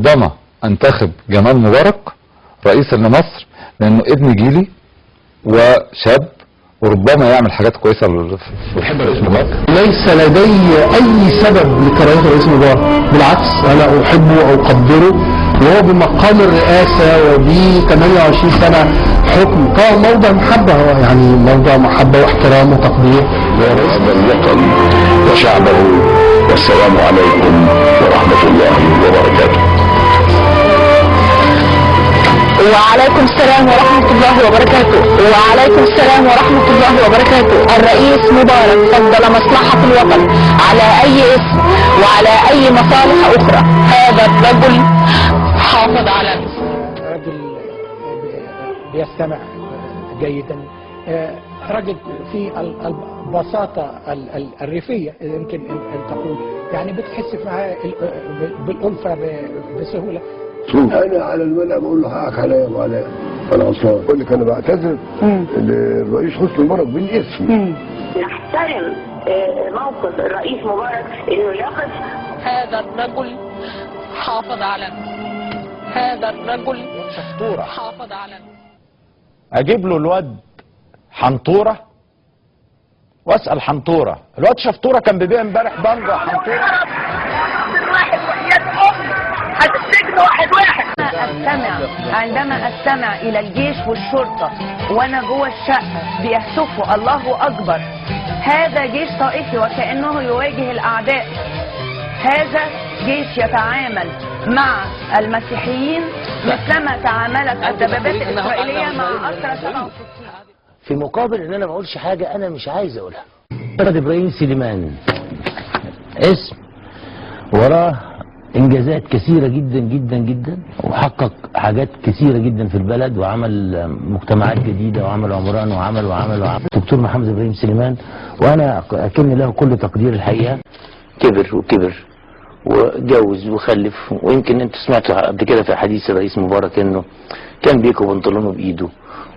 ربما انتخب جمال مبارك رئيسا لمصر لانه ابن جيلي وشاب وربما يعمل حاجات كويسة في مصر. ليس لدي اي سبب لكراهيه الرئيس مبارك، بالعكس انا احبه واقدره، وهو بمقام الرئاسة وب 28 سنة حكم طبعا موضع محبة، هو يعني موضع محبة واحترام وتقدير. هذا الوطن وشعبه، والسلام عليكم ورحمة الله وبركاته. وعليكم السلام ورحمة الله وبركاته. وعليكم السلام ورحمة الله وبركاته. الرئيس مبارك فضل مصلحة الوطن على أي اسم وعلى أي مصالح أخرى. هذا الرجل حافظ على رجل بيستمع جيدا، رجل في البساطة الريفية يمكن أن تقول، يعني بتحس معاه بالألفة بسهولة. انا على الملأ بقول له حقك عليا يا ابو علاء، انا غلطان. بقول لك انا بعتذر للرئيس حسني مبارك بالاسم. نحترم موقف الرئيس مبارك انه يقف. هذا الرجل حافظ على، هذا الرجل شطوره حافظ على. اجيب له الواد حنطوره واسال حنطوره، الواد شفطوره كان بيبيع امبارح بانجا حنطوره. واحد وحياة امي هتسجن واحد واحد. عندما استمع الى الجيش والشرطة وانا جوه الشقة بيهتفوا الله اكبر، هذا جيش طائفي وكانه يواجه الاعداء. هذا جيش يتعامل مع المسيحيين مثلما تعاملت الدبابات الاسرائيلية مع اسرى 67. في مقابل ان انا ما اقولش حاجة انا مش عايز اقولها. محمد ابراهيم سليمان اسم وراه انجازات كثيرة جدا جدا جدا، وحقق حاجات كثيرة جدا في البلد، وعمل مجتمعات جديدة، وعمل عمران، وعمل وعمل وعمل. دكتور محمد ابراهيم سليمان وانا اكن له كل تقدير الحقيقة. كبر وكبر وجوز وخلف، ويمكن انتوا سمعتوا قبل كده في حديث الرئيس مبارك انه كان بيكوي بنطلونه بايده،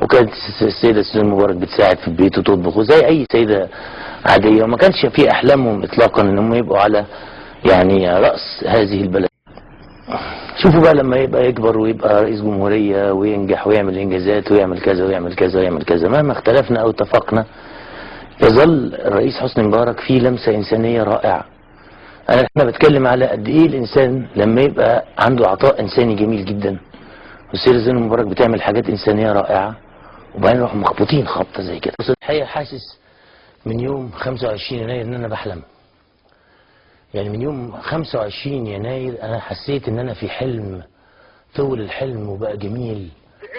وكانت السيدة سوزان مبارك بتساعد في البيت وتطبخ زي اي سيده عادية، وما كانش في احلامهم اطلاقا انهم يبقوا على يعني رأس هذه البلد. شوفوا بقى لما يبقى يكبر ويبقى رئيس جمهورية وينجح ويعمل إنجازات ويعمل كذا ويعمل كذا ويعمل كذا، مهما اختلفنا أو اتفقنا يظل الرئيس حسني مبارك فيه لمسة إنسانية رائعة. أنا بتكلم على قد إيه الإنسان لما يبقى عنده عطاء إنساني جميل جدا، والسيدة زينب مبارك بتعمل حاجات إنسانية رائعة، وبعدين نروح مخبوطين خبطة زي كده. بس الحقيقة حاسس من يوم 25 يناير إن أنا بحلم. يعني من يوم 25 يناير أنا حسيت إن أنا في حلم، طول الحلم وبقى جميل.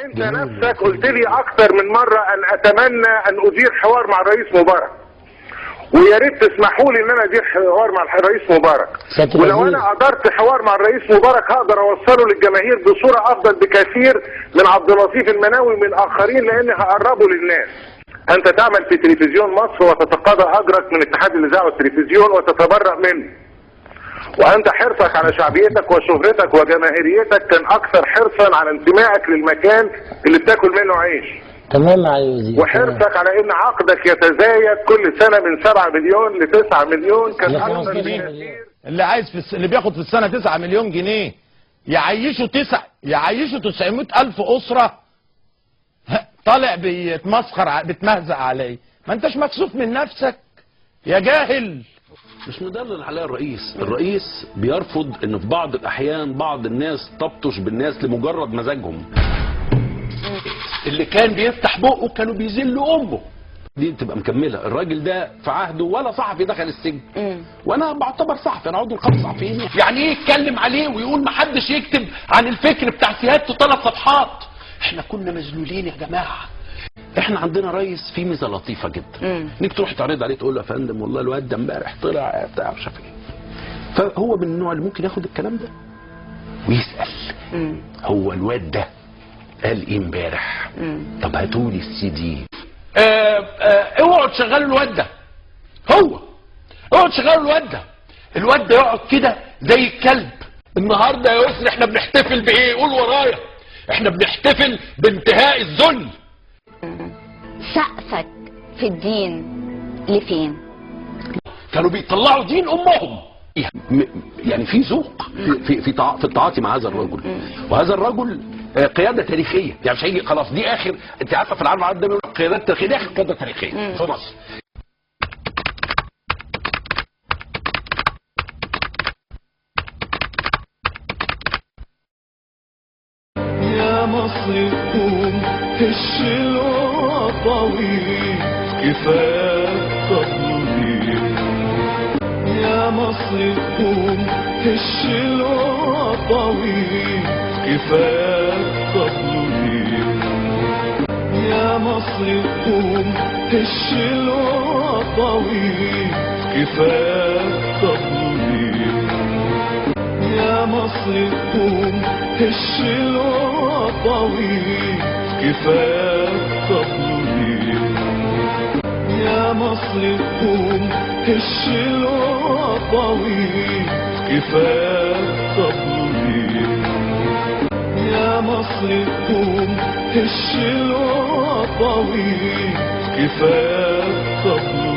أنت جميل. نفسك قلت لي أكثر من مرة أن أتمنى أن أدير حوار مع الرئيس مبارك، ويا ريت تسمحوا لي إن أنا أدير حوار مع الرئيس مبارك. ولو أنا قدرت حوار مع الرئيس مبارك هقدر أوصله للجماهير بصورة أفضل بكثير من عبد اللطيف المناوي ومن آخرين، لأن هقربه للناس. أنت تعمل في تلفزيون مصر وتتقاضى أجرك من اتحاد الإذاعة والتلفزيون وتتبرأ منه، وأنت حرصك على شعبيتك وشهرتك وجماهيريتك كان أكثر حرصا على انتمائك للمكان اللي بتاكل منه عيش. تمام يا وزير. وحرصك على إن عقدك يتزايد كل سنة من 7 مليون ل 9 مليون كان أكثر بكثير. اللي عايز في اللي بياخد في السنة 9 مليون جنيه يعيشوا 900 ألف أسرة، طالع بيتمسخر بيتمهزق عليه. ما انتش مكسوف من نفسك يا جاهل؟ مش مدلل عليها الرئيس. الرئيس بيرفض ان في بعض الاحيان بعض الناس تبطش بالناس لمجرد مزاجهم. اللي كان بيفتح بقه كانوا بيذلوا امه. دي تبقى مكملة. الراجل ده في عهده ولا صحفي دخل السجن، وانا بعتبر صحفي، انا عضو القبض صحفيين. يعني ايه يتكلم عليه ويقول محدش يكتب عن الفكر بتاع سيادته 3 صفحات؟ احنا كنا مذلولين يا جماعة. احنا عندنا رئيس فيه ميزة لطيفة جدا، انك تروح تعرض عليه تقول له يا فندم والله الواد ده امبارح طلع بتاع مش عارف ايه. فهو من النوع اللي ممكن ياخد الكلام ده ويسال هو الواد ده قال ايه امبارح؟ طب هاتولي السي دي. اوعوا تشغلوا الواد ده، هو اوعوا تشغلوا الواد ده. الواد ده يقعد كده زي الكلب. النهارده يا يسري احنا بنحتفل بايه؟ قول ورايا، احنا بنحتفل بانتهاء الذل. سقفك في الدين لفين؟ كانوا بيطلعوا دين امهم. يعني في ذوق في في في التعاطي مع هذا الرجل، وهذا الرجل قيادة تاريخية، يعني مش هيجي خلاص دي اخر، انت عارفه في العالم العربي ده بيقولوا قيادات تاريخية، دي اخر قيادة تاريخية في مصر. يا مصر قوم هش الوطوي كفاية تضليل، يا مصر قوم هش الوطوي كفاية تضليل، يا مصر قوم هش الوطوي كفاية تضليل، يا مصر قوم هش الوطوي كفاية تضليل، يا مصر قوم هش الوطوي كفاية تضليل، يا مصر قوم هش الوطوي كفاية تضليل.